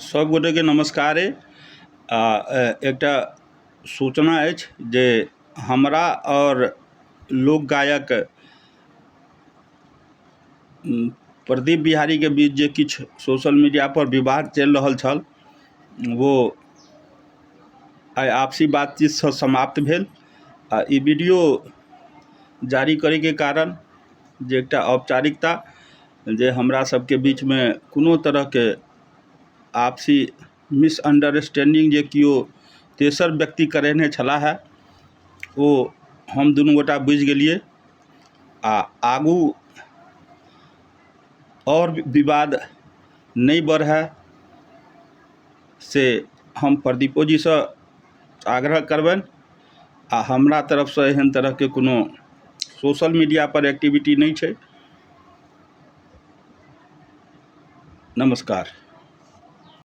सब गोटेके नमस्कार अइ आ एकटा सूचना अछि जे हमरा आओर लोक गायक प्रदीप बिहारीके बीच जे किछु सोशल मीडिया पर विवाद चलि रहल छल, ओ आइ आपसी बातचीतसँ समाप्त भेल। आ ई वीडियो जारी करैके कारण जे एकटा औपचारिकता जे हमरा सबके बीचमे कोनो तरहके आपसी मिसअंडरस्टैंडिंग जे केओ तेसर व्यक्ति करेने छलाह हे, ओ हम दुनू गोटा बुझि गेलियै आ आगू आओर विवाद नहि बढ़य से हम प्रदीपो जीसँ आग्रह करबनि। आ हमरा तरफसँ एहन तरहके कोनो सोशल मीडिया पर एक्टिविटी नहि छै। नमस्कार।